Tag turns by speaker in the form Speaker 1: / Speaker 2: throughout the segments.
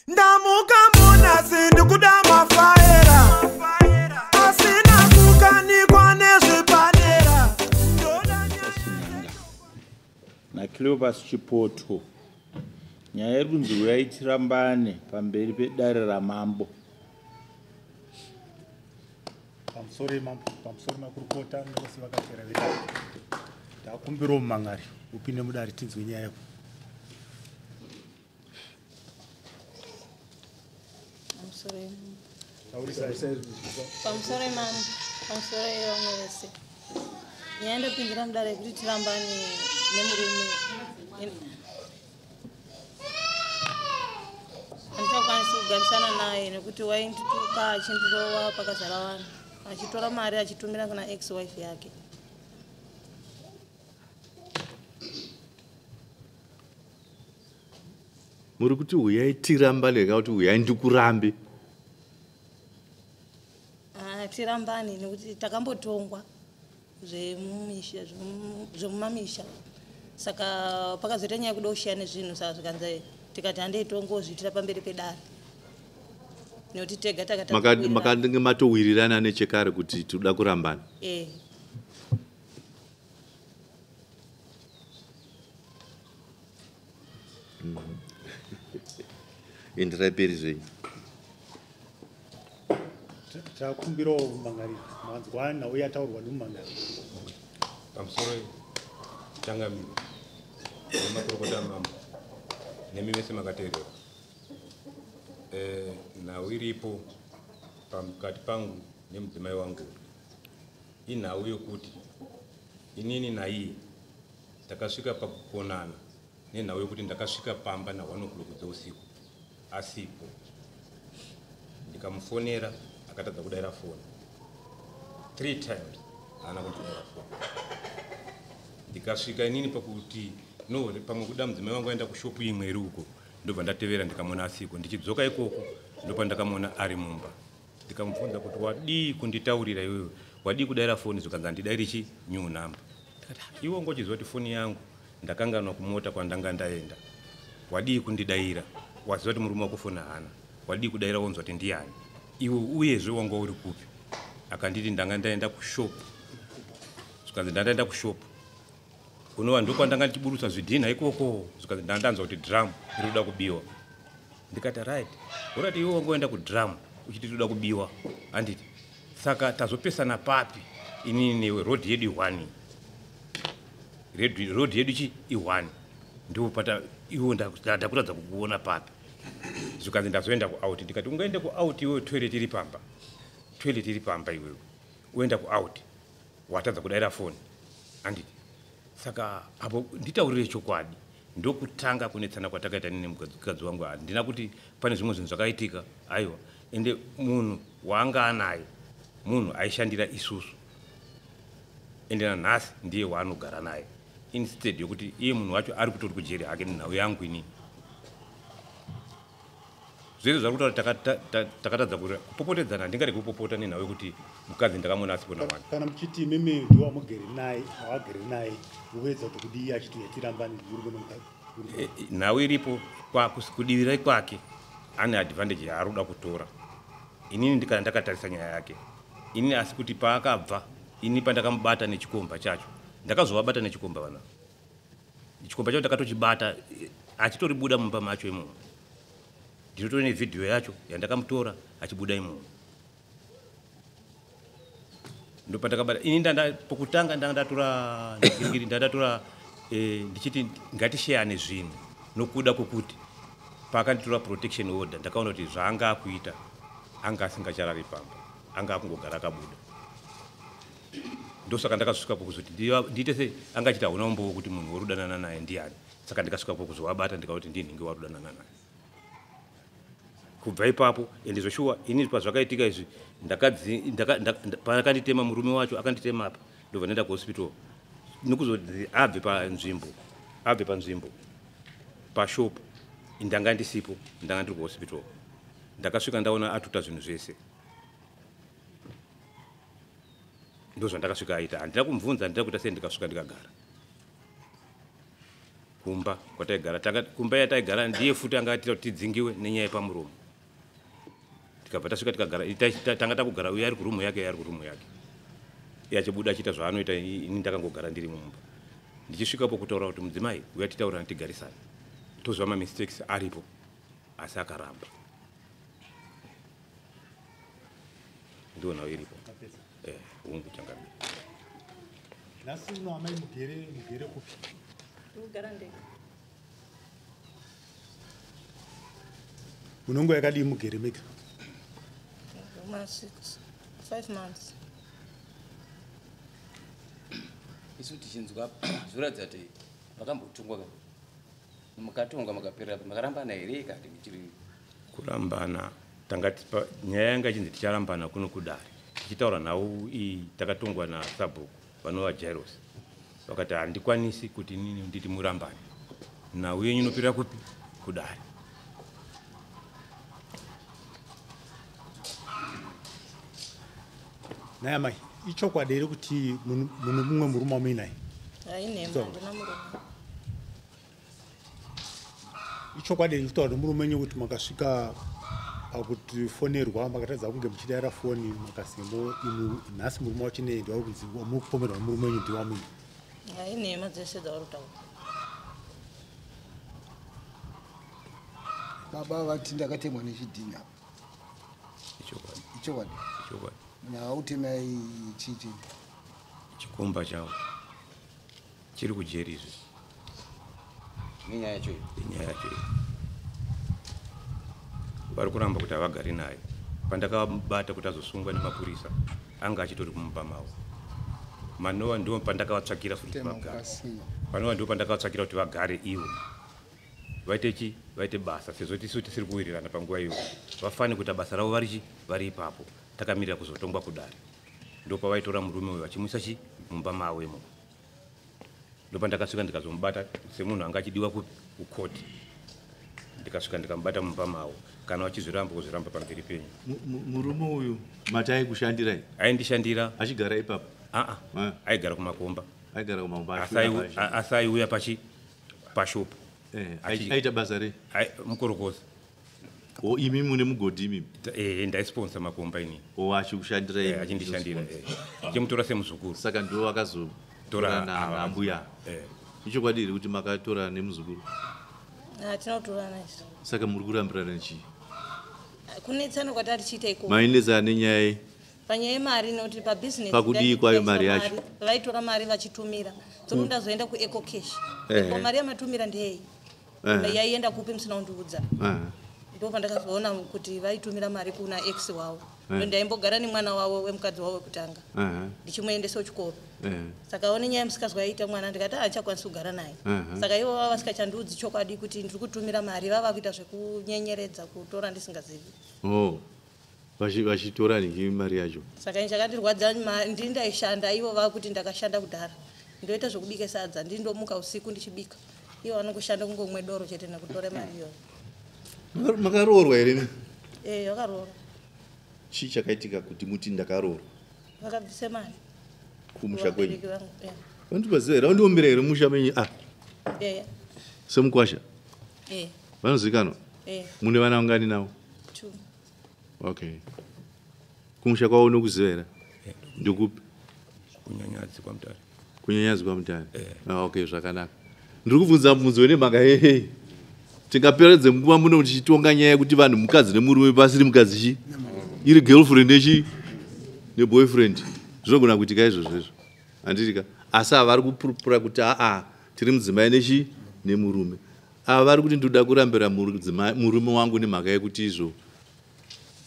Speaker 1: Ndamuka munasi ndikuda mafaera asina kukanikwa nezvipanera.
Speaker 2: Chinanga naCleopas Chipoto. Nyaya iri kunzi uyai tirambane pamberi pedare ramambo.
Speaker 3: Pamusoro mambo, pamusoro makurukota nevose vakatera vedare. Ndakumbirawo mumangari upinde mudare tinzwe nyaya yako.
Speaker 4: Pamusoro mambo, pamusoro vamwe vese. Nyaya ndopindira mudare yekuti tirambane nemurume. Handichakwanisi kugarisana naye nekuti waindituka achindirova pakazara vanhu, achitora mari achitumira kuna ex wife yake.
Speaker 5: Muri kuti huyai tirambane kana kuti huyai ndikurambe?
Speaker 4: Tirambane nekuti takambotongwa zvemumisha, zvemumamisha. Saka pakazoita nyaya yekuda kushiyana zvinhu, saka zvikanzi tikati handei tongozviitira pamberi pedare. Nekuti tega takatanga
Speaker 5: Makandinge matowirirana nechekare kuti tinoda kurambana?
Speaker 4: Eh.
Speaker 5: Enderai mberi zvenyu.
Speaker 3: Takumbirawo mumangari manzwa nhau yataurwa nemumangari.
Speaker 6: Pamusoro changamire nemakurukota mambo nemi vese makateerera. Nhau iripo pakati pangu nemudzimai wangu inhau yokuti inini naiye takasvika pakukonana nenhau yokuti ndakasvika pamba na 1 o'clock dzeusiku asipo, ndikamufonera akatadza kudaira foni 3 times haana kundidaira foni. Ndikasvika inini pakuti no pamwe kuda mudzimai wangu aenda kushopu imwe iri uko, ndobva ndatevera ndikamuona asiko. Ndichidzoka ikoko ndopandakamuona ari mumba, ndikamubvunza kuti wadii kunditaurira iwewe, wadii kudaira foni? Zvikanzi handidairi chi new number. Ndikati iwe ungochiziva kuti foni yangu ndakanganwa kumota kwandanga ndaenda, wadii kundidaira? Waziva kuti murume wako foni haana, wadii kudaira wonzwa kuti ndiani iwe, uyezve wanga uri kupi? Akanditi ndanga ndaenda kushop. Zvikanzi ndandaenda kushop kunova ndokwandanga ndichiburutsa zvidhinha ikoko. Zvikanzi ndandanzwa kuti drum iri kuda kubiwa. Ndikati right, urati iwe wangoenda kudrum uchiti toda kubiwa, handiti? Saka tazopesana papi inini newe? Road yedu i1, road yedu chi i1, ndopata iwe ndakuratidza kukuona papi? Zvikanzi ndazoenda kuout. Ndikati ungaende kuout iwewe, toilet iri pamba, toilet iri pamba, iwewe uenda kuout watadza kudaira foni, handiti? Saka apo nditaurire chokwadi. Ndokutanga kunetsana kwatakaita nini mukadzi wangu. Handina kuti pane zvimwe zvinhu zvakaitika, aiwa. Ende munhu waanga anaye munhu aishandira isusu, ende nanhasi ndiye waanogara naye, instead yokuti iye munhu wacho ari kutori kujeri hake nenhau yangu inini. Zvese zvari kutaura takatadza kupopotedzana. Handingaregi kupopota nenhau yekuti mukadzi ndakamuona asipo nawani.
Speaker 3: Kana muchiti imimi ndiwo wamugere naye, wawagere naye, uedza kuti kudii achiti yatirambane murume nomukadzi?
Speaker 6: Nhau iripo kudivirai kwake ane advantage yaari kuda kutora. Inini ndikana ndakatarisa nyaya yake inini, asi kuti paakabva ini pandakamubata nechikomba chacho, ndakazovabata nechikomba vana, chikomba chacho ndakatochibata achitoribuda mumba macho imomo. Ndinotori nevhidhiyo yacho yandakamutora achibuda imomo. Ndopandakabata ini ndanda pokutanga ndanga ndatora ndikirikiri, ndandatora ndichiti ngatisheyane zvinhu, nokuda kwokuti paakanditora protection order ndakaona kuti zvaanga akuita anga asingacharari pamba, anga akungogara akabuda. Ndosaka ndakasvika pokuzoti ndiite sei, anga achiti hauna umbowo kuti munhu warudanana naye ndiani. Saka ndikasvika pokuzovabata ndikaona ndinhingi warudanana naye. Kubva ipapo ende zveshuwa ini pazvakaitika izvi paakanditema murume wacho akanditema apa, ndobva ndaenda kuhospital nokuzoti abve panzvimbo, abve panzvimbo pashopu ndanga ndisipo, ndanga ndiri kuhospital. Ndakasvika ndaona atuta zvinhu zvese, ndozvandakasvika aita. Handina kumubvunza, handina kuita sei, ndikasvika ndikagara. Kumba kwataigara, kumba yataigara ndiye futi anga atira kuti tidzingiwe nenyaya yepamuromo. Tikabva tasvika tikagara, tanga takugara, uye ari kurumu yake, ari kurumu yake. Iye achibuda achiita zvaanoita, ini ndakangogara ndiri mumba. Ndichisvikapo kutaura kuti mudzimai uya titaurana tigarisane, toziva mamistakes aripo, asi akaramba. Ndiwo nhau iripo. Hungu changamire.
Speaker 3: Nhasi uno amai mugere kupi?
Speaker 4: Ndikugara ndega.
Speaker 3: Munongo yakadii mugere mega?
Speaker 4: Ma 6, 5 months.
Speaker 7: Isu tichinzwa zvoratidza kuti makambotongwa ka. Mukatongwa makaperera, makarambana here kana muchiri
Speaker 6: kurambana? Tanga nyaya yanga ichinzi ticharambana kuno kudare. Tichitaura nhau iyi takatongwa nasabhuku vanova Jairos. Vakati handikwanisi kuti inini nditi murambane. Nhau yenyu inopirira kupi? Kudare.
Speaker 3: Nhai amai, ichokwadi here kuti mune mumwe murume wamuinaye?
Speaker 4: Hainhema, handina murume.
Speaker 3: Ichokwadi here kutaura nemurume wenyu kuti makasvika pakutifonerwa makatadza kunge muchidaira foni makasimbo imi nhasi murume wacho nei ndiwari kunzi muri kupomerwa murume wenyu ndiwamuina?
Speaker 4: Hainhema dzese dzauri kutaura.
Speaker 8: Baba vati ndakatemwa nechidhinha.
Speaker 6: Ichokwadi.
Speaker 8: Ichokwadi.
Speaker 6: Ichokwadi.
Speaker 8: Nautemai chichi.
Speaker 6: Chikomba chawo chiri kujeri izvi.
Speaker 7: Nenyaya yacho iyi.
Speaker 6: Nenyaya yacho iyi. Vari kuramba kuti havagari naye. Pandakabata kuti azosungwa nemapurisa, anga achitori kumba mavo. Manova ndiwo pandakavatsvakira futi kuti vagare. Panova ndiwo pandakavatsvakira kuti vagare ivo. Vaite chi? Vaite basa sezvo tisu tisiri kuwirirana panguva iyoyo. Vafane kuita basa ravo vari chi? Vari ipapo. Takamirira kuzotongwa kudare. Ndipo pavaitora murume uyu vachimuisa chi? Mumba mavo imomo. Ndopandakasvika ndikazomubata semunhu anga achidiwa kukoti. Ndikasvika ndikamubata mumba mavo. Kana vachizviramba kuzviramba pamberi penyu.
Speaker 5: Murume uyu mati aikushandirai?
Speaker 6: Aindishandira.
Speaker 5: Achigara ipapo?
Speaker 6: Aa, aigara kumakomba.
Speaker 5: Aigara kumakomba.
Speaker 6: Asi aiuya pachi pashopu.
Speaker 5: Aita basa rei?
Speaker 6: Mukorokoza.
Speaker 5: O imi mune mugodhi imimi?
Speaker 6: Ndaisponsa makomba ini.
Speaker 5: O achikushandirai?
Speaker 6: Achindishandira. Chimutora semuzukuru.
Speaker 5: Saka ndiwo vakazotora nambuya. Ichokwadi here kuti makatora nemuzukuru?
Speaker 4: Hatina kutorana isu.
Speaker 5: Saka muri kurambirana chii?
Speaker 4: Kunetsana kwatari tichiita ikoko.
Speaker 5: Mainetsana nenyaya
Speaker 4: Panyaya yemari nekuti pabusiness
Speaker 5: Pakudii kwayo mari yacho?
Speaker 4: Vaitora mari vachitumira. Tsono ndazoenda kuEco Cash. Ko mari yamatumira ndeyei? Yaienda kupi musina kundiudza? Ndipo pandakazoona kuti vaitumira mari kuna ex wavo. Ndaimbogara nemwana wavo wemukadzi wavo wekutanga. Ndichimuendesa kuchikoro. Saka one nyaya musikazwa yaita mwana ndikati handichakwanisi kugara naye. Saka ivo vava vasikachandiudzi chokwadi kuti ndiri kutumira mari, vava kuita zvekunyenyeredza kutora ndisingazivi.
Speaker 5: Oh. Vachitora niki mari yacho.
Speaker 4: Saka ini chakandirwadza ndini ndaishanda, ivo vava kuti ndakashanda kudhara. Ndoita zvekubika sadza, ndini ndomuka usiku ndichibika. Ivo vanongoshanda kungomwe doro chete nekutora mari iyoyo.
Speaker 5: Makaroorwa here?
Speaker 4: Vakaroorwa.
Speaker 5: Chii chakaitika kuti muti ndakaroorwa?
Speaker 4: Vakabvisa mari.
Speaker 5: Kumusha kwenyu? Vandibaziva here? Vandiombera here musha menyu? Semukwasha? Vanozivikanwa? Mune vana vangani navo?
Speaker 4: 2.
Speaker 5: Okay. Kumusha kwavo unokuziva here? Ndikupi?
Speaker 6: Kunyanyadzi kwaMutare.
Speaker 5: Kunyanyadzi kwaMutare. Okay, zvakanaka. Ndiri kubvunza mubvunzo nemhaka yei? Tingaperedze nguva muno tichitonga nyaya yekuti vanhu mukadzi nemurume pasiri mukadzi chi? Iri girlfriend nechi? Neboyfriend. Zvinogona kuitika izvozvo izvo. Handiti ka? Asi ava vari kupurupura kuti aa tiri mudzimai nechi nemurume. Ava vari kuti ndoda kurambira murume wangu nemhaka yekuti izvo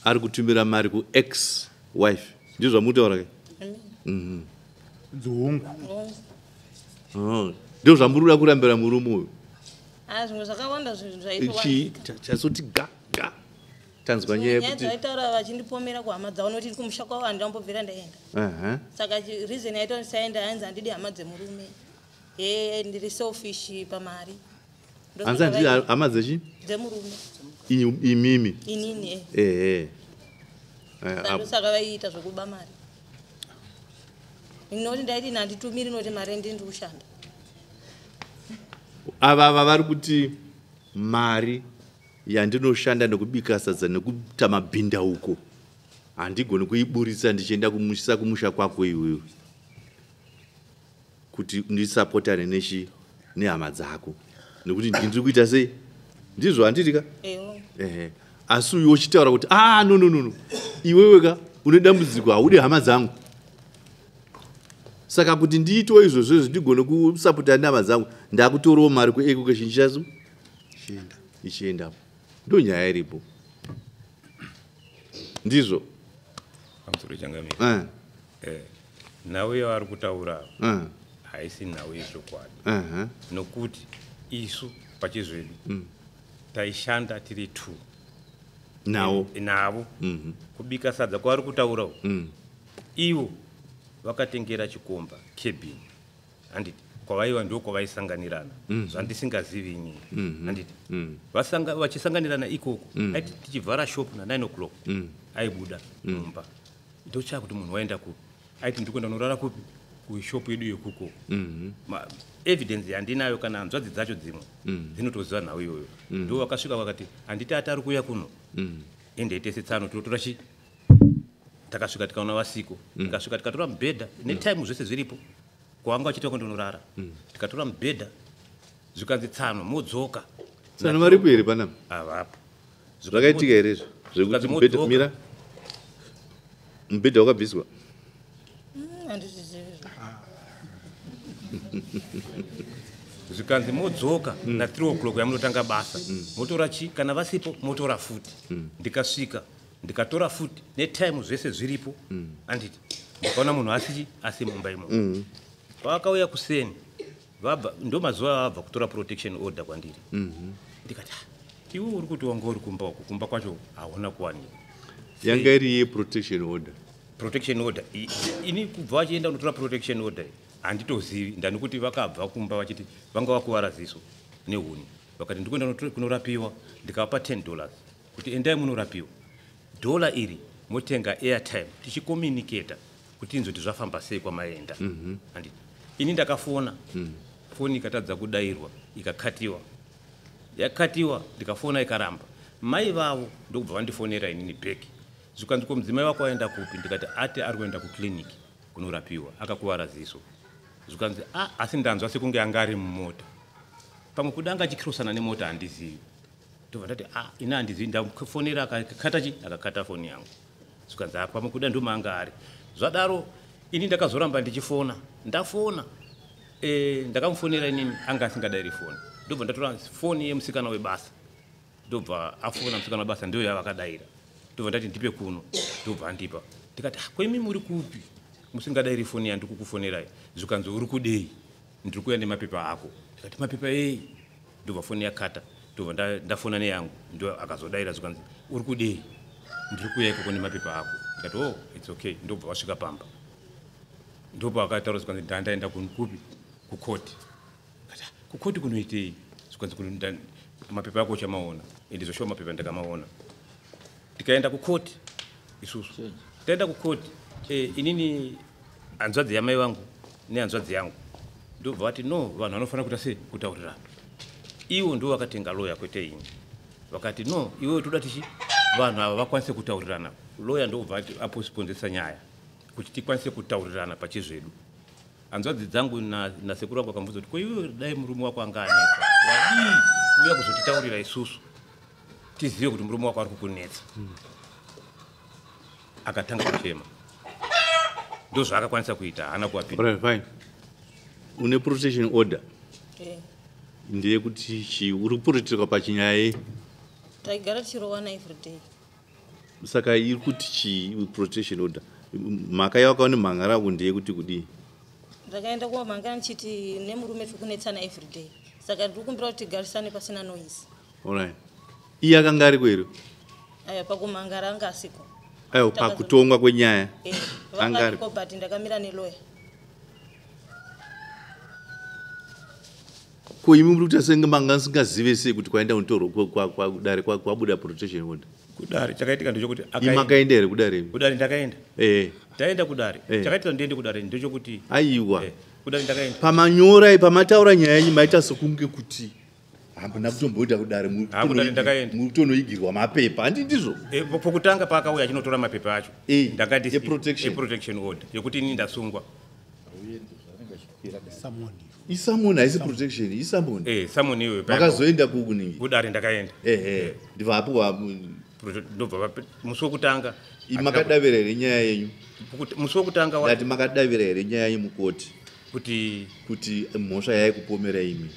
Speaker 5: ari kutumira mari ku ex wife. Ndizvo zvamutaura ke?
Speaker 3: Nzungu.
Speaker 5: Ndizvo zvamuri kuda kurambira murume uyu.
Speaker 4: Zvimwe zvakawanda zvinhu zvaitwa.
Speaker 5: Chazoti ga ga. Tanzwa nyaya yekuti
Speaker 4: vaitaura vachindipomera kuhama dzavo nekuti kumusha kwavo handambobvira ndaenda. Saka reason yaita kuti ndisaenda hanzi handidi hama dzemurume. Ndiri selfish pamari.
Speaker 5: Hanzi handidi hama dzechi?
Speaker 4: Dzemurume.
Speaker 5: Imimi.
Speaker 4: Inini. Saka vaiita zvekuba mari. Noti ndaiti handitumiri noti mari ndini ndiri kushanda.
Speaker 5: Ava vari kuti mari yandinoshanda nekubika sadza nekuita mabhindauko handigoni kuiburitsa ndichienda kumushisa kumusha kwako iwewe kuti ndisapotane nechi nehama dzako nekuti ndiri kuita sei ndizvo handiti ka ehe asi uyu uchitaura kuti ah no no no no iwewe ka une dambudziko haudi hama dzangu saka kuti ndiitewo izvozvo izvo ndigone kusapotana nehama dzangu ndakutorawo mari kuecocash ndichazo ichiendapo ndo nyaya iripo ndizvo
Speaker 6: pamusoro changamire nhau yavari kutaura haisi nhau yezvokwadi nokuti isu pachezvedu taishanda tiri two
Speaker 5: navo
Speaker 6: navo kubika sadza kwavari kutaura uku ivo vakatengera chikomba cabin handiti kwavaiva ndo kwavaisanganirana zvandisingazivi inini handiti vachisanganirana ikoko aiti tichivhara shop na9 o'clock aibuda mumba ndochaya kuti munhu waenda kupi aiti ndiri kuenda unorara kupi kushopu yedu yekuko evidence yandinayo kana hanzvadzi dzacho dzimwe dzinotoziva nhau iyoyo ndo vakasvika vakati handiti ati ari kuuya kuno endei tese tsano tinotora chi takasvika tikaona vasiko tikasvika tikatora mubhedha netime zvese zviripo kwavanga vachiita kundonorara tikatora mubhedha zvikanzi tsano modzoka
Speaker 5: tsano varipo here panapa
Speaker 6: avapo
Speaker 5: zvakaitika here izvo zvekuti mubhedha mira mubhedha wakabviswa
Speaker 4: Handizvizivi.
Speaker 6: Zvikanzi modzoka na3 o'clock yamunotanga basa motora chi kana vasipo motora futi ndikasvika ndikatora futi netime zvese zviripo handiti ndikaona munhu asichi asi mumba imomo pavakauya kuseni vabva ndo mazuva avabva kutora protection order kwandiri ndikati "Ah, iwe uri kuti wanga uri kumba uku kumba kwacho hauna kuwanikwa
Speaker 5: yanga iri yeprotection order
Speaker 6: protection order ini kubva vachienda kunotora protection order handitozivi ndani kuti vakabva kumba vachiti vanga vakuvara ziso nehuni vakati ndikuenda kunorapiwa ndikavapa $10 kuti endai munorapiwa dhola iri motenga airtime tichicommunicata kuti inzwe kuti zvafamba sei kwamaenda handiti ini ndakafona foni ikatadza kudayirwa ikakatiwa yakatiwa ndikafona ikaramba mai vavo ndokubva vandifonera inini bheki zvikanzi ko mudzimai wako aenda kupi ndikati ati ari kuenda kukliniki kunorapiwa akakuvara ziso zvikanzi a asi ndanzwa sekunge anga ari mumota pamwe kuda anga achikirosana nemota handizivi ndobva ndati a ini handizivi ndafonera akakata chi akakata foni yangu zvikanzi a pamwe kuda ndomaanga ari zvadaro ini ndakazoramba ndichifona ndafona ndakamufonera inini anga asingadairi foni ndobva ndatora foni yemusikana webasa ndobva afona musikana webasa ndiyo yavakadaira ndobva ndati ndipe kuno ndobva andipa ndikati "Ah, ko imi muri kupi musingadairi foni yandiri kukufonerai zvikanzi uri kudei ndiri kuuya nemapepa ako ndikati mapepa ei ndobva foni yakata ndobva ndafona neyangu ndo akazodaira zvikanzi uri kudei ndiri kuuya ikoko nemapepa ako ndikati oh its okay ndobva wasvika pamba ndopakataura zvikanzi ndandaenda kupi kukoti Kati, "Ah, kukoti kunoitei zvikanzi mapepa ako uchamaona ende zvoshuwa mapepa ndakamaona tikaenda kukoti isusu taenda kukoti inini hanzvadzi yamai vangu nehanzvadzi yangu ndobva vati no vanhu vanofanira kuita sei kutaurirana ivo ndo vakatenga loya kwete ini vakati no iwewe toda tichi vanhu ava vakwanise kutaurirana loya ndobva aposponzesa nyaya kuti tikwanise kutaurirana pachezvedu hanzvadzi dzangu nasekuru vangu vakamubvunza kuti ko iwewe dai murume wako anga anetsa wadii kuuya kuzotitaurira isusu tizive kuti murume wako ari kukunetsa akatanga kuchema ndo zvaakakwanisa kuita haana kuwapinda
Speaker 5: Alright, fine une protection order ndeyekuti chi uri kuprotectwa pachinyaya yei
Speaker 4: Taigara tichirowana everyday.
Speaker 5: Saka iri kuti chi protection order mhaka yawakaona mhanga rako ndeyekuti kudii
Speaker 4: Ndakaenda kumhanga ndichiti nemurume tiri kunetsana everyday saka ndiri kumbira kuti tigarisane pasina noise.
Speaker 5: Alright iye akanga ariko here
Speaker 4: Aya pakumhangara anga asiko.
Speaker 5: Aiwa pakutongwa kwenyaya anga
Speaker 4: Anga
Speaker 5: ari
Speaker 4: but ndakamira neloya.
Speaker 5: Ko imi muri kuita senge manga musingazive sei kuti kwaenda kunotorwa kudare kwabuda protection order
Speaker 6: Kudare chakaitika ndechekuti
Speaker 5: imi makaenda here kudare imi
Speaker 6: Kudare ndakaenda. Taenda kudare. Chakaitika ndiende kudare ndechekuti
Speaker 5: Aiwa.
Speaker 6: Kudare ndakaenda.
Speaker 5: Pamanyora, pamataura nyaya yenyu, maita sekunge kuti hamuna kutomboita kudare.
Speaker 6: Ha, kudare ndakaenda.
Speaker 5: Muri kutonoigirwa mapepa, handi ndizvo?
Speaker 6: Pokutanga paakauya achinotora mapepa acho, ndakati
Speaker 5: eprotection.
Speaker 6: Eprotection order yekuti ini ndasungwa.
Speaker 3: Summon.
Speaker 5: Isummon, haisi protection, isummon.
Speaker 6: Summon iyoyo.
Speaker 5: Makazoenda kukuningi?
Speaker 6: Kudare ndakaenda.
Speaker 5: Ehe, ndibva apuwa.
Speaker 6: Ndobva musi wekutanga.
Speaker 5: Makadavira here nyaya yenyu?
Speaker 6: Musi wekutanga
Speaker 5: Ndati makadavira here nyaya yemukoti?
Speaker 6: Kuti?
Speaker 5: Kuti mhosva yaikupomera imi.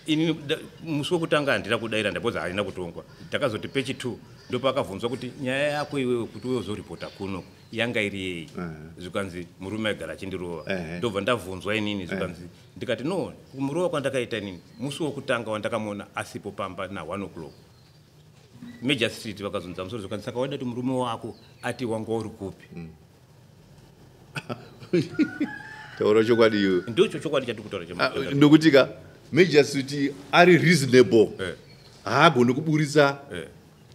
Speaker 6: Ini musi wekutanga handina kudayira, ndapodza haina kutongwa. Ndakazoti pechi 2 ndopakabvunzwa kuti nyaya yako iwewe kuti uye uzoripota kuno yanga iri yei. Zvikanzi murume aigara achindirova. Ndobva ndabvunzwa inini, zvikanzi, ndikati no, kumurova kwandakaita inini musi wekutanga wandakamuona asipo pamba na1 o'clock, Major Street. Vakazunza musoro, zvikanzi saka waida kuti murume wako ati wanga uri kupi?
Speaker 5: Taura chokwadi iwe.
Speaker 6: Ndicho chokwadi chatiri kutaura.
Speaker 5: Ah, nokuti ka magistrate ari reasonable, haagoni kuburitsa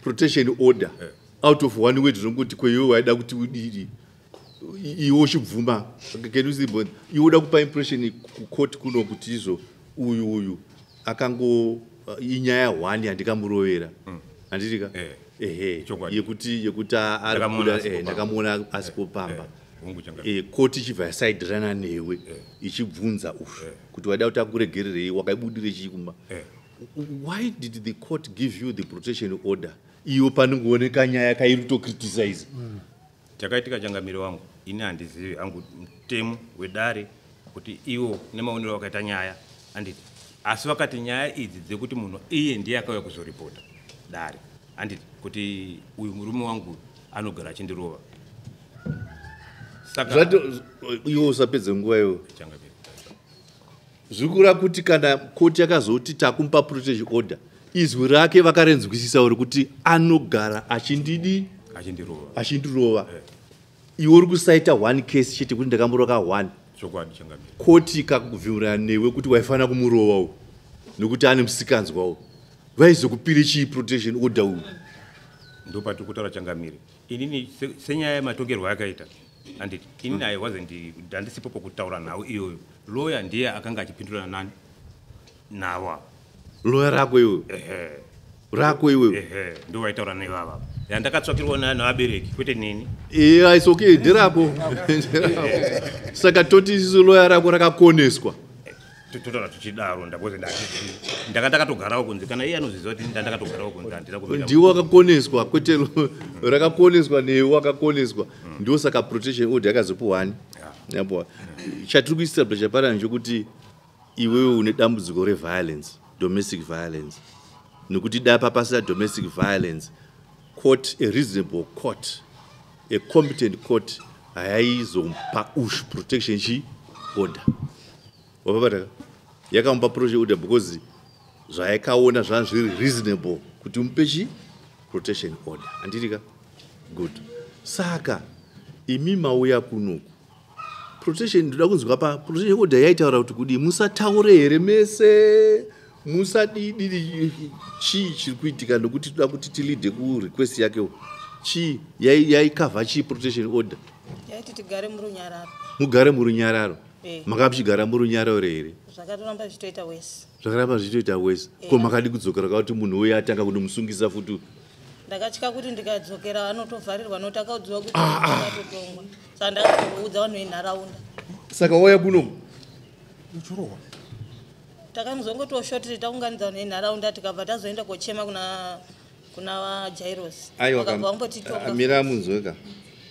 Speaker 5: protection order out of one word zvokuti kweiwe waida kuti udidi, iwe uchibvuma. Can you see both? Iwe uda kupa impression kucourt kuno kuti izvo uyu akango inyaya one yandikamurovera, handiti ka? Ehe, yekuti ari
Speaker 6: Ndakamuona
Speaker 5: kubuda
Speaker 6: asipo pamba.
Speaker 5: Ndakamuona asipo pamba.
Speaker 6: Hongu, changamire.
Speaker 5: Koti ichibva yasaidirana newe ichibvunza ushu kuti waida kuti akuregererei, wakaibudire chii kumba. Why did the court give you the protection order iyo panongooneka nyaya kairi kutocriticize?
Speaker 6: Chakaitika, changamire wangu, ini handizivi hangu mutemo wedare kuti iwo nemaonero wakaita nyaya, handiti? Asi vakati nyaya idzi dzekuti munhu iye ndiye akauya kuzoripota dare, handiti, kuti uyu murume wangu anogara achindirova, saka
Speaker 5: Zvati iwe usapedze nguva iwe.
Speaker 6: Changamire.
Speaker 5: Zviri kureva kuti kana koti yakazoti takumupa protection order, izwi rake vakarenzwisisa uri kuti anogara achindidi?
Speaker 6: Achindirova.
Speaker 5: Achindirova. Iwe uri kusaita one case chete kuti ndakamurova one.
Speaker 6: Chokwadi, changamire.
Speaker 5: Koti ikakubvumira newe kuti waifanira kumurova uyu nekuti ane musikanzwa uyu, vaizokupire chii protection order uyu?
Speaker 6: Ndopatiri kutaura, changamire. Inini senyaya yematongerwo akaita, handiti, inini I wasn't, handisipo pokutaura nhau iyoyo. Lawyer ndiye akanga achipindurana nani nawa.
Speaker 5: Loya rako iwewe?
Speaker 6: Ehe.
Speaker 5: Rako iwewe?
Speaker 6: Ehe, ndo vaitaura nevava yandakatsvakirwa navabereki, kwete neni.
Speaker 5: Iya, it's okay, nderako, nderako. Saka toti isusu loya rako rakakoneswa?
Speaker 6: Totaura tuchidaro, ndakoze ndaka ndakatogarawo kunze, kana iye anozviziva kuti ndandakatogarawo kunze, handina kumira.
Speaker 5: Ndiwo wakakoneswa, kwete rakakoneswa newe, wakakoneswa. Ndo saka protection order yakazopuwani yapuwa. Chatiri kuestablish pana ndechekuti iwewe une dambudziko reviolence, domestic violence, nekuti dapa pasina domestic violence, court, a reasonable court, a competent court hayaizomupa ushu protection chi order. Wapapataka yakamupa protection order because zvayakaona zvanga zviri reasonable kuti umupe chi protection order, handiti ka? Good. Saka imi mauya kunoku, protection, ndoda kunzwa pa protection order yaitaura kuti kudii? Musataure here mese, musadididi, chii chiri kuitika? Nokuti toda kuti tileade kurequest yakewo. Chii yaikavha chii protection order?
Speaker 4: Yaiti tigare murunyararo.
Speaker 5: Mugare murunyararo.
Speaker 4: Eh.
Speaker 5: Manga muchigara murunyararo here?
Speaker 4: Zvakatoramba zvichitoita wese.
Speaker 5: Zvakaramba zvichitoita wese. Ko makadi kudzokera kakuti munhu uye atanga kundomusungisa futi?
Speaker 4: Ndakatya kuti ndikadzokera anotovharirwa, nokuti akaudziwa kuti akatotongwa, saka ndakazoudza vanhu venharaunda.
Speaker 5: Saka wauya kuno?
Speaker 3: Uchirohwa.
Speaker 4: Takamuzongotoshotiri taunganidza vanhu venharaunda, tikabva tazoenda kochema kuna Jairos.
Speaker 5: Aiwa.
Speaker 4: Vakabva vambotitonga.
Speaker 5: Mira munzwe ka,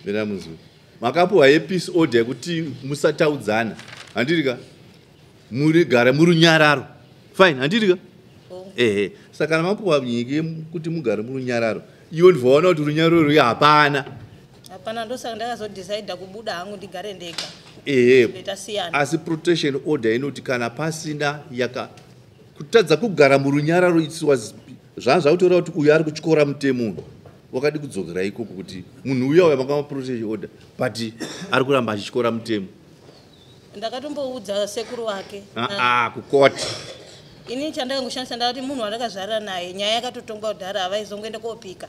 Speaker 5: mira munzwe. Makapiwa yepeace order yekuti musataudzana, handiti ka? Murigare murunyararo, fine, handiti ka? Ehe, saka kana mapiwa nyika yekuti mugare murunyararo, iwe ndibva waona kuti runyararo ruri hapana.
Speaker 4: Hapana, ndosaka ndakazodhisaidha kubuda hangu ndigare ndega. Tasiyana.
Speaker 5: Asi protection order inoti kana pasina yaka kutadza kugara murunyararo, it was zvanga zvakutoreva kuti uyu ari kutyora mutemo uyu. Wakadi kudzokera ikoko kuti munhu uya uya makama protection order, but ari kuramba achityora mutemo?
Speaker 4: Ndakatomboudza sekuru wake.
Speaker 5: Aa, kukoti.
Speaker 4: Ini chandakangoshandisa, ndakati munhu wandakazvarira naye, nyaya yakatotongwa kudhara, havaizongoenda kopika.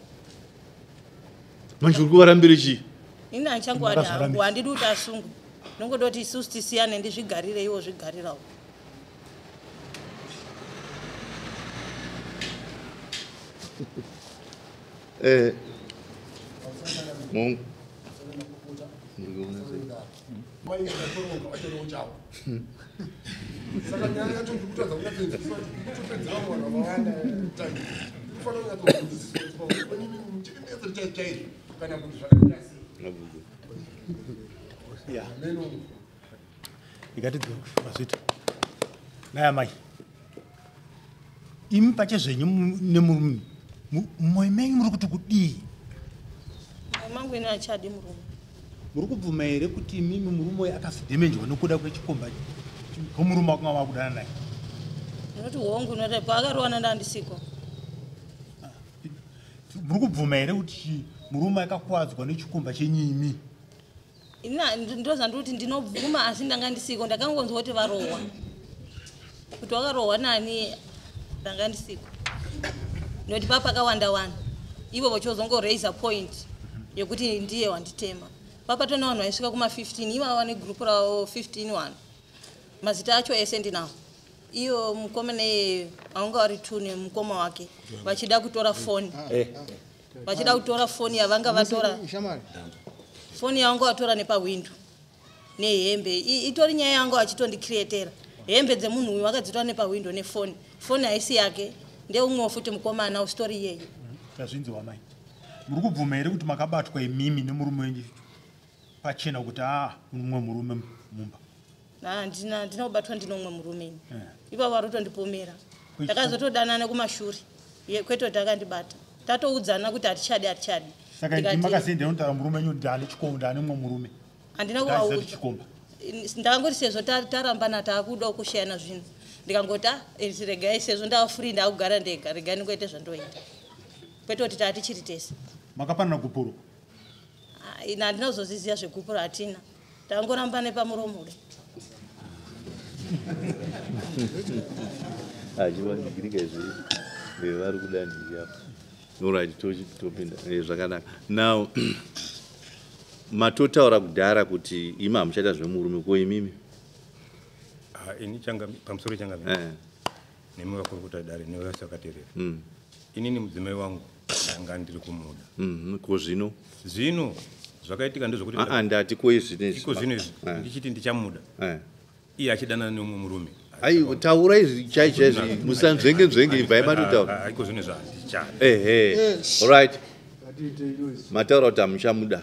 Speaker 5: Manje uri kuvarambire chii?
Speaker 4: Ini handichangowadi hangu, handidi kuti asungwe. Ndinongoda kuti isusu tisiyane, ndizvigarire, iwo zvigarirawo.
Speaker 5: Mungu.
Speaker 9: Saka nyaya yacho ndikutadza kunyatsoinzwisisa kuti kutopedzera vanhu vakawanda time kufanira kunyatsonzwisiswa kuti chirinetso chaizvo chaizvo kana kuti zvakaita sei.
Speaker 3: Ya, ikati mazvita naya mai, imi pachezvenyu nemurume, mumwoyo menyu muri kuti kudii?
Speaker 4: Moyo mangu ini achadi murume.
Speaker 3: Muri kubvuma here kuti imimi murume uyu akazodhemenjwa nokuda kwechikomba kwemurume wakanga wakudana naye?
Speaker 4: Ndinoti hongu, noti paakarowana ndandisiko.
Speaker 3: Muri kubvuma here kuti murume akakuwadzwa nechikomba chenyimi?
Speaker 4: Ndozandiri kuti ndinobvuma, asi ndanga ndisiko. Ndakangonzwa kuti varohwa, kuti wakarohwa nani ndanga ndisiko, nokuti pa pakawanda vanhu ivo vachozongoraisa point yekuti ndiye wanditema. Papatona vanhu vaisvika kuma15, ivava vane gurupu ravo 15 vanhu, mazita acho ese ndinawo. Iyo mukoma neye vanga vari two nemukoma wake vachida kutora foni, vachida kutora foni yavanga vatora, foni yavanga vatora nepahwindo nehembe. Itori nyaya yanga vachitondicreatera. Hembe dzemunhu uyu vakadzitora nepahwindo nefoni. Foni haisi yake, ndeumwewo futi mukomana usitori iyeye.
Speaker 3: Tazvinzwa mai. Muri kubvuma here kuti makabatwa imimi nemurume wenyu pachena kuti a mumwe murume mumba?
Speaker 4: Handina kubatwa ndine umwe murume ini. Ivavo vari kutondipomera. Takazotodanana kumashure, kwete kuti akandibata. Tatoudzana kuti hatichadi, hatichadi.
Speaker 3: Saka
Speaker 4: Ndikati-
Speaker 3: ndimi makazienda notaura murume wenyu kuti ndane chikomba, ndane mumwe murume?
Speaker 4: Handina
Speaker 3: Ndaziva kuti
Speaker 4: kuvaudza.
Speaker 3: chikomba.
Speaker 4: Ndakangoti sezvo tarambana, taakuda kushayana zvinhu, ndikangoti a regai, sezvo ndava free, ndaakugara ndega, regai ndingoite zvandoita, kwete kuti taa tichiri tese.
Speaker 3: Makapanana gupuro?
Speaker 4: Ah, ina handina kuzoziziva zvegupuro, hatina, tangoramba nepamuromo kudai.
Speaker 5: Achivanigirika izvi, vari kuda nhingi apa. Alright, topinda. Zvakanaka. Now matotaura kudhara kuti imi hamuchaita zvemurume, ko imimi?
Speaker 6: Ah, ini changa pamusoro changa nemi vakuru kuti dare nevese vakateerera. Inini mudzimai wangu ndanga ndiri kumuda.
Speaker 5: Ko zvino?
Speaker 6: Zvino zvakaitika ndezvokuti
Speaker 5: Aa, ndati ko izvi.
Speaker 6: Iko zvino izvi ndichiti ndichamuda, iye achidanana neumwe murume.
Speaker 5: Ai, taura izvi chai chaizvi, musanzvenge nzvenge, ibvai matotaura.
Speaker 6: Ah, iko zvino izvi handichadi.
Speaker 5: Ehe, alright, mataura kuti hamuchamuda.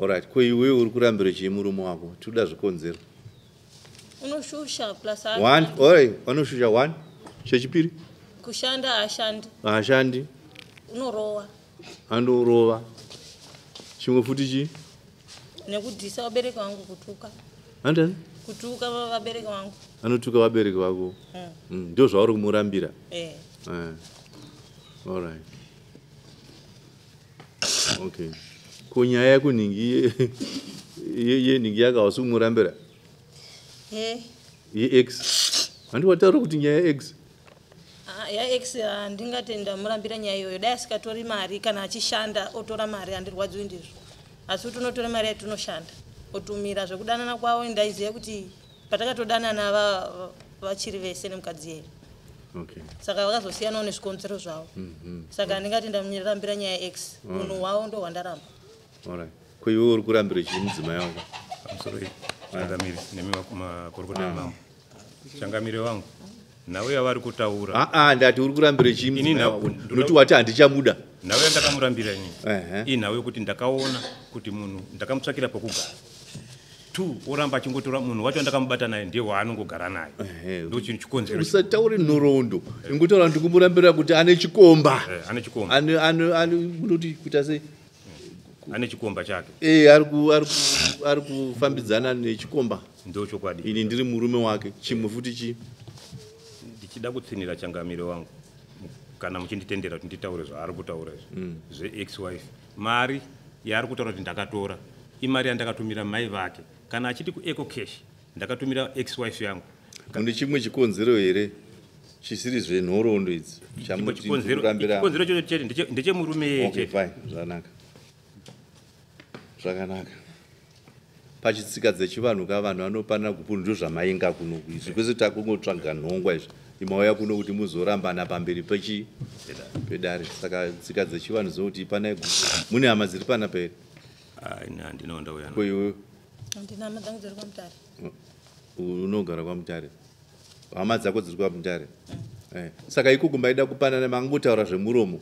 Speaker 5: Alright, ko iwewe uri kurambira chii murume wako? Tinoda zvikonzero.
Speaker 4: Unoshusha plus
Speaker 5: One, alright, anoshusha, one. Chechipiri?
Speaker 4: Kushanda haashandi.
Speaker 5: Haashandi.
Speaker 4: Unorowa.
Speaker 5: Anorova. Chimwe futi chii?
Speaker 4: Nekudhisa vabereki vangu, kutuka.
Speaker 5: Andani?
Speaker 4: Kutuka vabereki vangu.
Speaker 5: Anotuka vabereki vako? Ndo zvauri kumurambira?
Speaker 4: Eh.
Speaker 5: Alright, okay. Ko nyaya yekunhingi yenhingi yako hausi kumurambira?
Speaker 4: E.
Speaker 5: Yeex, handi wataura kuti nyaya yeex?
Speaker 4: Ah, yaex handingati ndamurambira nyaya iyoyo. Dai asikatori mari, kana achishanda otora mari, handirwadziwi ndizvo, asi kuti unotora mari yatinoshanda otumira. Zvekudanana kwavo ndaiziva kuti patakatodanana vachiri vese nemukadzi yedu. Saka vakazosiyanawo nezvikonzero zvavo. Saka handingati ndamurambira nyaya yeex. Unhu hwavo ndo hwandaramba.
Speaker 5: Alright, ko iwe uri kurambira chii mudzimai wako?
Speaker 6: Pamusoro changamire nemi makorokota mambo, changamire wangu, nhau yavari kutaura
Speaker 5: Aa, ndati uri kurambira chii
Speaker 6: Ini
Speaker 5: mudzimai wako? Nokuti wati handichamuda.
Speaker 6: Nhau yandakamurambira inini inhau yekuti ndakaona kuti munhu ndakamutsvakira pokugara, two, oramba achingotora munhu wacho wandakamubata naye, ndiye waanongogara naye. Ndo chinhu chikonzero.
Speaker 5: Usataure nhoroondo, ingotaura ndiri kumurambira kuti ane chikomba.
Speaker 6: Ane chikomba.
Speaker 5: Unoti kuita sei?
Speaker 6: Ane chikomba chake.
Speaker 5: Ari kufambidzana nechikomba.
Speaker 6: Ndo chokwadi.
Speaker 5: Ini ndiri murume wake. Chimwe futi chii?
Speaker 6: Ndichida kutsinira changamire wangu, kana muchinditendera kuti nditaure zvaari kutaura izvi zveex wife. Mari yaari kutaura kuti ndakatora imari yandakatumira mai vake. Kana achiti kuEcoCash ndakatumira ex wife yangu.
Speaker 5: Mune chimwe chikonzero here chisiri zvenhoroondo idzi
Speaker 6: Chimwe
Speaker 5: chamuti
Speaker 6: chikonzero?
Speaker 5: kurambira?
Speaker 6: Chikonzero chocho chete ndechemurume iyeye
Speaker 5: Okay,
Speaker 6: chete.
Speaker 5: fine, zvakanaka, zvakanaka. Pachitsika dzechivanhu ka vanhu vanopanana gupuro ndozvamainga kuno izvi kwese takungotsvaga nhongwa izvi. Imauya kuno kuti muzorambana pamberi pechi pedare. Saka tsika dzechivanhu dzinoti ipanai gupuro. Mune hama dziri panapa here?
Speaker 6: Ini handina ndauya.
Speaker 5: Ko iwewe?
Speaker 4: Handina, hama dzangu dziri kwaMutare.
Speaker 5: Unogara kwaMutare. Hama dzako dziri kwaMutare. Saka ikoko maida kupanana mangotaura zvemuromo.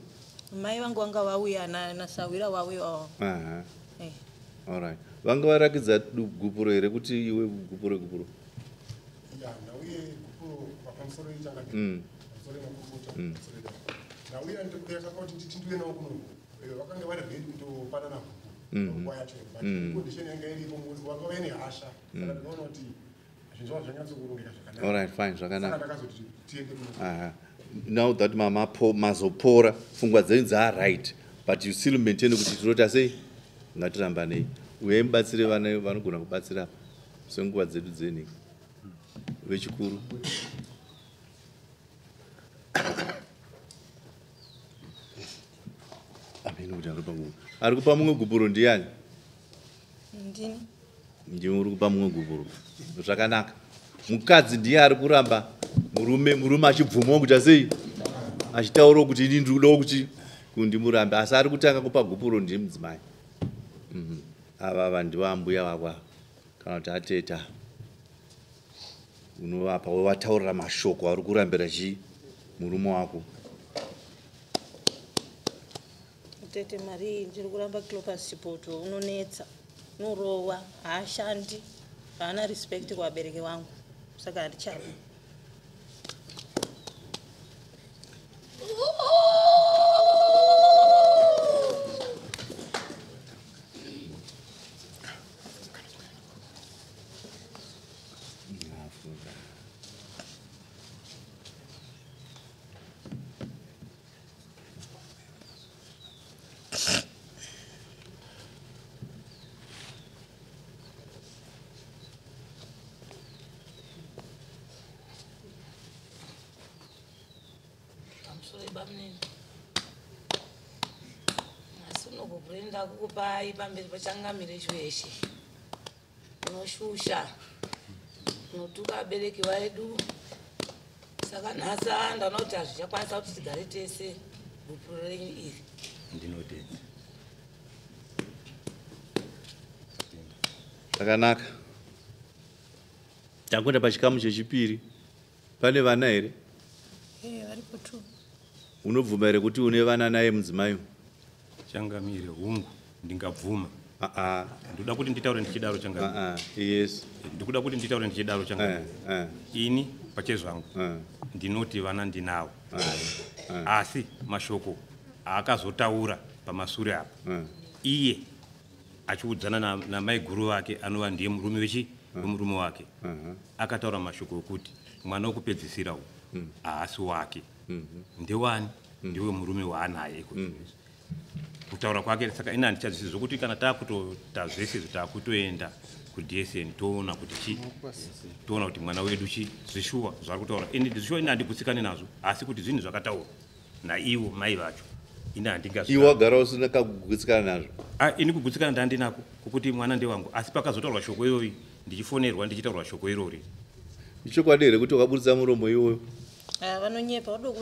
Speaker 4: Mai vangu vanga vauya nasahwira wavo ivavo.
Speaker 5: Aha. All right. Vanga varakidza gupuro here kuti iwe gupuro gupuro?
Speaker 9: Ya, ndauye gupuro pamusoro ichangamire. Pamusoro yemakurukota, pamusoro yedare. Ndauya ndakati nditi ndiuye navo kuno. Vakanga vari ready kutopanana gupuro. Nguva yacho. But condition yanga iripo vanga vaine hasha. Saka ndinoona kuti zvinhu zvavo zvanyatsokurongeka zvakanaka.
Speaker 5: All right, fine, zvakanaka.
Speaker 9: Saka ndakazoti tiende kuno.
Speaker 5: Aha. Now that mama mazopora, pfungwa dzenyu dzaa right, but you still maintain kuti tinota sei? Ngatirambanei. Uyai mubatsire vana vanogona kubatsira senguva dzedu dzenhika. Vechikuru. Amene kuti ari kupa mumwe. Ari kupa mumwe gupuro ndiani?
Speaker 4: Ndini.
Speaker 5: Ndiwe uri kupa mumwe gupuro. Zvakanaka. Mukadzi ndiye ari kuramba murume, murume achibvumawo kuti sei? Achitaurawo kuti ini ndiri kudawo kuti kundimurambe, asi ari kutanga kupa gupuro ndiye mudzimai. Ava ndivo ambuya vako ava, kana kuti ateta. Unovapa wovataurira mashoko ari kurambira chii murume wako.
Speaker 4: Tete Mari, ndiri kuramba Clopas Chipoto, unonetsa, unorowa, haashandi, haana respect kuvabereki vangu, saka handichadi.
Speaker 10: Ndakukupai pamberi pachangamire chweshe. Unoshusha, unotuka vabereki vedu. Saka nhasi ndaona kuti hazvichakwanisa kuti tigare tese gupuro renyu iri.
Speaker 6: Ndinotenda.
Speaker 5: Zvakanaka. Takuenda pachikamu chechipiri. Pane vana here?
Speaker 4: Varipo tu.
Speaker 5: Unobvuma here kuti une vana naye mudzimai?
Speaker 6: Changamire, hungu, ndingabvuma. Ndoda kuti nditaure ndichidaro changamire.
Speaker 5: Yes.
Speaker 6: Ndikuda kuti nditaure ndichidaro changamire. Ini pachezvangu ndinoti vana ndinawo. Asi mashoko aakazotaura pamasure apa. Iye achiudzana namaiguru vake anova ndiye murume wechi wemurume wake. Akataura mashoko ekuti mwana wekupedzisira uyu haasi wake. Ndewani? Ndiwe murume waanaye iko. Kutaura kwake saka ina handichazvisi zvokuti kana takutoita zvese izvi takutoenda kuDSN toona kuti chi toona kuti mwana wedu chi zvishuwa zvari kutaura. Ini zvishuwa ini handigutsikani nazvo, asi kuti zvinhu zvakataurwa naivo mai vacho ini handingazvi.
Speaker 5: Iwe wagara usina kugutsikana nazvo?
Speaker 6: Ini kugutsikana ndandinako kokuti mwana ndewangu, asi pakazotaurwa shoko irori ndichifonerwa ndichitaurwa shoko irori.
Speaker 5: Ichokwadi here kuti wakaburitsa muromo iwoyo?
Speaker 4: Vanonyepa, vanoda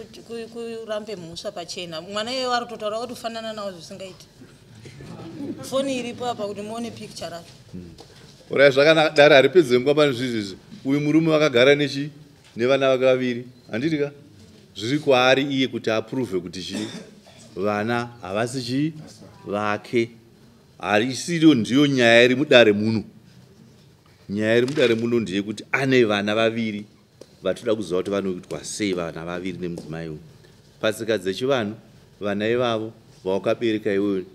Speaker 4: kurambe mhosva pachena. Mwana iyeyo ari kutotaura kuti kufanana nawo zvisingaiti. Foni iripo apa kuti muone picture racho.
Speaker 5: Ora zvakanaka, dare haripedze nguva pane zvinhu izvi. Uyu murume vakagara nechi nevana vake vaviri. Handiti ka? Zviri kwaari iye kuti approve kuti chi vana havasi chi vake. Harisiriyo ndiyo nyaya iri mudare muno. Nyaya iri mudare muno ndeyekuti ane vana vaviri vatoda kuziva kuti vanoitwa sei vana vaviri nemudzimai uyu. Patsika dzechivanhu vana ivavo vawakabereka iwewe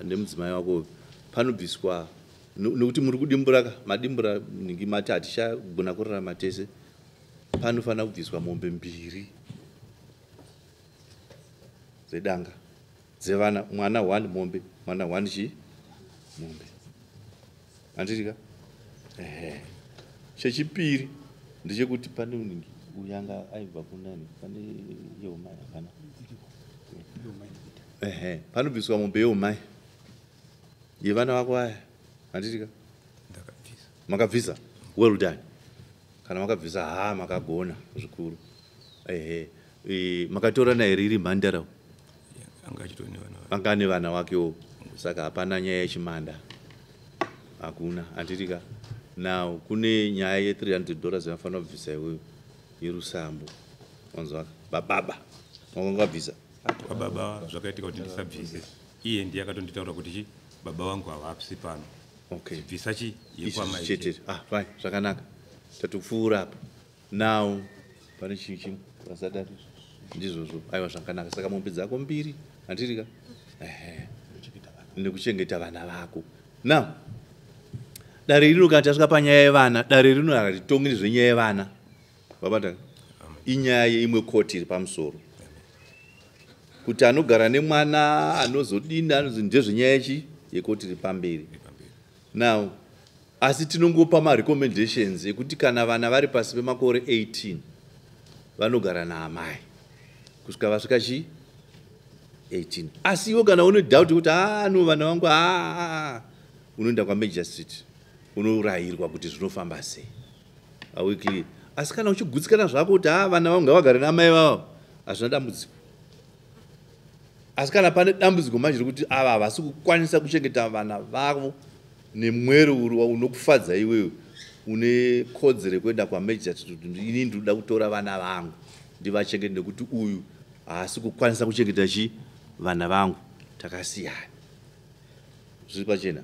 Speaker 5: nemudzimai wako uyu panobviswa nekuti muri kudimbura ka, madimbura nhingi mati hatichagona kurarama tese, panofanira kubviswa mombe mbiri dzedanga dzevana, mwana 1 mombe, mwana 1 chi mombe. Handiti ka? Ehe. Chechipiri ndechekuti pane nhingi uyu anga aibva kunani, pane yeumai hapana. Ehe, panobviswa mombe yeumai yevana vako aya. Handiti ka? Makabvisa? Well done. Kana makabvisa, ha, makagona zvikuru. Ehe. Makatorana here iri mhandara?
Speaker 6: Anga achitori nevana.
Speaker 5: Anga ane vana wakewo, saka hapana nyaya yechimanda, hakuna, handitika? Now kune nyaya ye$300 yanofanira kubvisa iweyo yerusambo, wanzwaka? Bababa wakangabvisa?
Speaker 6: Baba, zvakaitika kuti ndisabvise. Iye ndiye akatonditaura kuti chi baba vangu havapsi pano.
Speaker 5: Okay.
Speaker 6: Bvisa chi
Speaker 5: Izvi
Speaker 6: yekwamai.
Speaker 5: chete. Ah, fine, zvakanaka, tatopfuura apa. Now pane chii chimwe vasadari? Ndizvozvo, aiwa, zvakanaka. Saka mombe dzako mbiri, handirika? Ehe, nekuchengeta vana vako. Now dare rino, kana tasvika panyaya yevana, dare rino haritongi nezvenyaya yevana, vabata. Inyaya yeimwe koti iri pamusoro, kuti anogara nemwana anozodini, anozi ndezvenyaya yechi yekoti iri pamberi. Now asi tinongopa marecommendations ekuti kana vana vari pasi pemakore 18 vanogara naamai kusvika vasvika chi 18. Asi iwe kana une doubt kuti aa no, vana vangu aa, unoenda kwamagistrate, unorayirwa kuti zvinofamba sei. Are we clear? Asi kana uchigutsikana zvako kuti haa, vana vangu ngavagare namai vavo, hazvina dambudziko. Asi kana pane dambudziko manje rekuti ava havasi kukwanisa kuchengeta vana vavo nemwero uri unokufadza iwewe, une kodzero yekuenda kwamagistrate kuti ini ndinoda kutora vana vangu ndivachengete, nekuti uyu haasi kukwanisa kuchengeta chi vana vangu, takasiyana. Zviri pachena?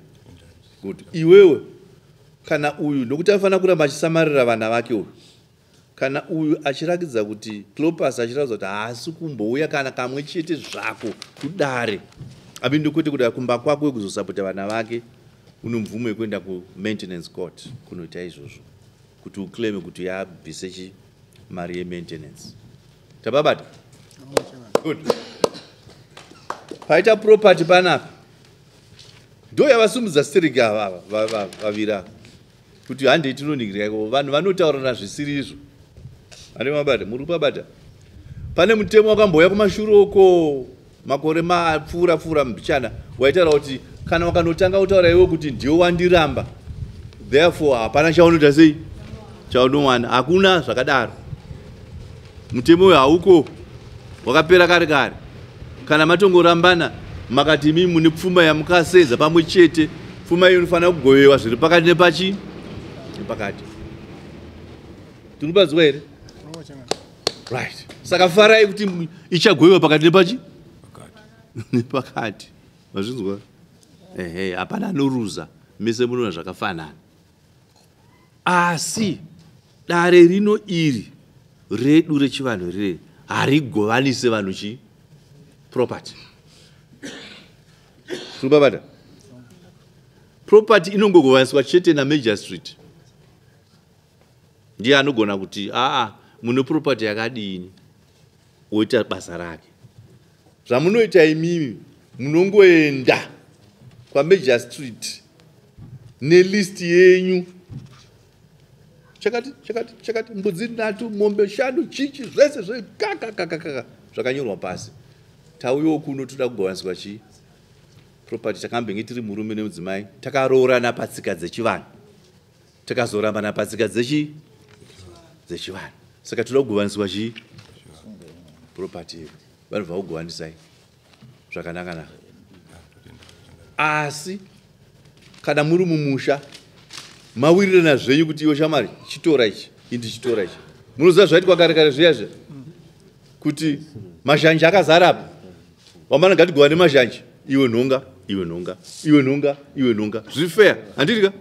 Speaker 5: Good. Iwewe kana uyu, nokuti anofanira kuramba achisamarira vana vake uyu, kana uyu achirakidza kuti, Clopas achiratidza kuti haasi kumbouya kana kamwe chete zvako kudare, amini, kwete kudare, kumba kwako kuzosapota vana vake, une mvumo yekuenda kumaintenance court kunoita izvozvo, kuti uclaime kuti yabvise chi mari yemaintenance. Tababata? Good. Paita property panapa, ndo yavasumudza stereki ava vaviri ava, kuti handei tinoningirika iko. Vanhu vanotaurana zvisiri izvo. Ane mabata, muri kupabata? Pane mutemo wakambouya kumashure uko makore mapfuura pfuura mbichana, waitaura kuti kana wakanotanga kutaura iwe kuti ndiwe wandiramba, therefore hapana chaunoita sei chaunowana. Hakuna zvakadaro. Mutemo uyu hauko, wakapera kare kare. Kana matongorambana, makati imi mune pfuma yamukasenza pamwe chete, pfuma iyo inofanira kugovewa zviri pakati nepachi nepakati. Tiri kubaziwa here? Right. Saka farai kuti ichagovewa pakati nepachi nepakati. Mazvinzwa? Ehe, hapana anoruza, mese munoona zvakafanana. Asi dare rino iri redu rechivanhu riri harigovanise vanhu chi property. Tiri property inongogovaniswa chete namagistrate. Ndiye anogona kuti aa, mune property yakadini, oita basa rake. Zvamunoita imimi, munongoenda kwamagistrate nelist yenyu, chakati chakati chakati, mbudzi nhatu, mombe shanu, chichi, zvese zvekakakakaka zvakanyorwa pasi. Tauyawo kuno, toda kugovaniswa chii property. Takambenge tiri murume nemudzimai, takaroorana patsika dzechivanhu, takazorambana patsika dzechivanhu, saka toda kugovaniswa chii property yedu. Vanobva kugovanisai zvakanaka-naka. Asi kana muri mumusha, mawirirana zvenyu kuti iwe shamwari, chitora ichi, indi chitora ichi. Munoziva zvaitwa kare kare zviya zviya kuti mazhanje akazara apa, wamana ngatigova nemazhanje, iwe nhonga, iwe nhonga, iwe nhonga, iwe nhonga, zviri fair, handiti ka?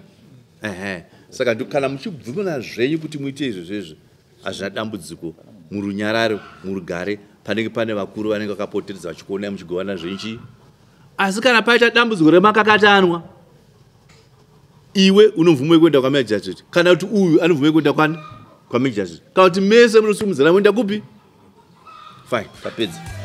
Speaker 5: Ehe. Saka kana muchibvumana zvenyu kuti muite izvo zvezvo, hazvina dambudziko. Murunyararo, murugare, panenge pane vakuru vanenge vakapoteredza vachikuonai muchigovana zvenyu chii. Asi kana paita dambudziko remakakatanwa, iwe unomvumo yekuenda kwamagistrate, kana kuti uyu anomvumo yekuenda kwani kwamagistrate, kana kuti mese munosimudzana kuenda kupi. Fine, tapedza.